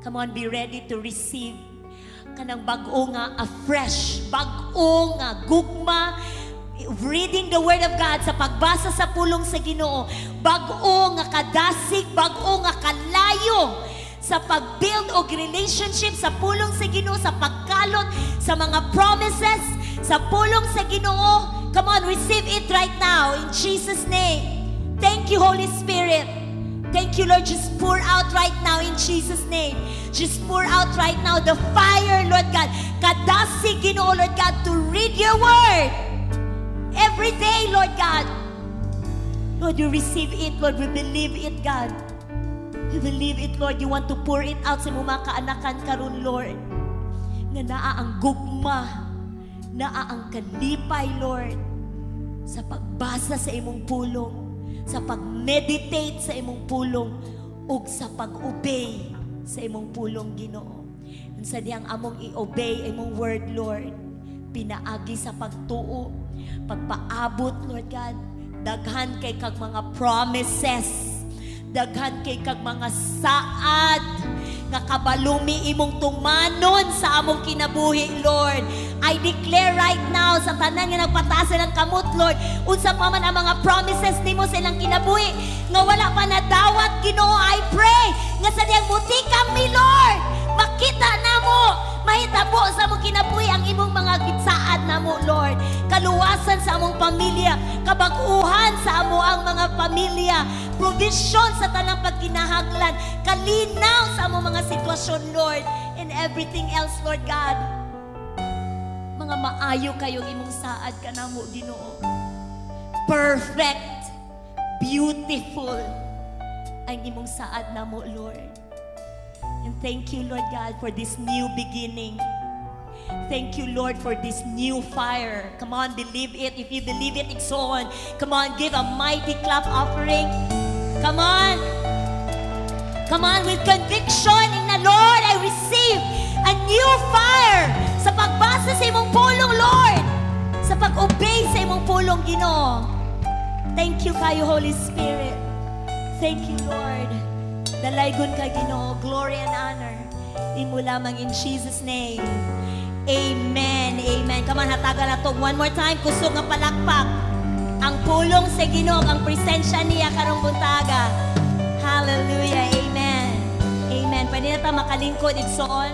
Come on, be ready to receive kanang bag-o nga afresh, bag-o nga gugma, reading the Word of God, sa pagbasa sa pulong sa Ginoo, bag-o nga kadasig, bag-o nga kalayo sa pag-build og relationship sa pulong sa Ginoo, sa pagkalot sa mga promises sa pulong sa Ginoo. Come on, receive it right now in Jesus' name. Thank you, Holy Spirit. Thank you, Lord. Just pour out right now in Jesus' name. Just pour out right now the fire, Lord God. Kadasig, Ginoo, Lord God, to read your word every day, Lord God. Lord, you receive it, Lord. We believe it, God. We believe it, Lord. You want to pour it out sa mga kaanakan karon, Lord. Nga naa ang gugma, naa ang kalipay, Lord, sa pagbasa sa imong pulong, sa pag-meditate sa imong pulong, ug sa pag-obey sa imong pulong, Ginoo. Unsa dihang among i-obey imong word, Lord, pinaagi sa pagtuo, pagpaabot, Lord God, daghan kay kag mga promises, daghan kay kag mga saad nga kabalo mi imong tumanon sa among kinabuhi, Lord. I declare right now sa tanan nga nagpataas ng kamot, Lord, unsa pa man ang mga promises nimo sa ilang kinabuhi nga wala pa nadawat, Ginoo, I pray nga sa dihang mutikang mi, Lord, makita namo, mahitabo sa among kinabuhi ang imong mga gitsaad namo, Lord. Kaluwasan sa among pamilya, kabag-uhan sa amo ang mga pamilya, provision sa tanang pagkinahanglan, kalinaw sa among mga sitwasyon, Lord, and everything else, Lord God. Mga maayo kayong imong saad kanamo, Ginoo. Perfect, beautiful ang imong saad namo, Lord. And thank you, Lord God, for this new beginning. Thank you, Lord, for this new fire. Come on, believe it. If you believe it, igsoon. Come on, give a mighty clap offering. Come on. Come on, with conviction in the Lord, I receive a new fire sa pagbasa sa imong pulong, Lord. Sa pag-obey sa imong pulong, Ginoo. Thank you kayo, Holy Spirit. Thank you, Lord. Dalaygon ka, Ginoo. Glory and honor. Imo lamang in Jesus' name. Amen. Amen. Come on, hatagan nato. One more time, kusog nga palakpak. Ang pulong sa Ginoo, ang presensya niya karong buntaga. Hallelujah. Amen. Amen. Pwede na ta makalingkod, igsoon.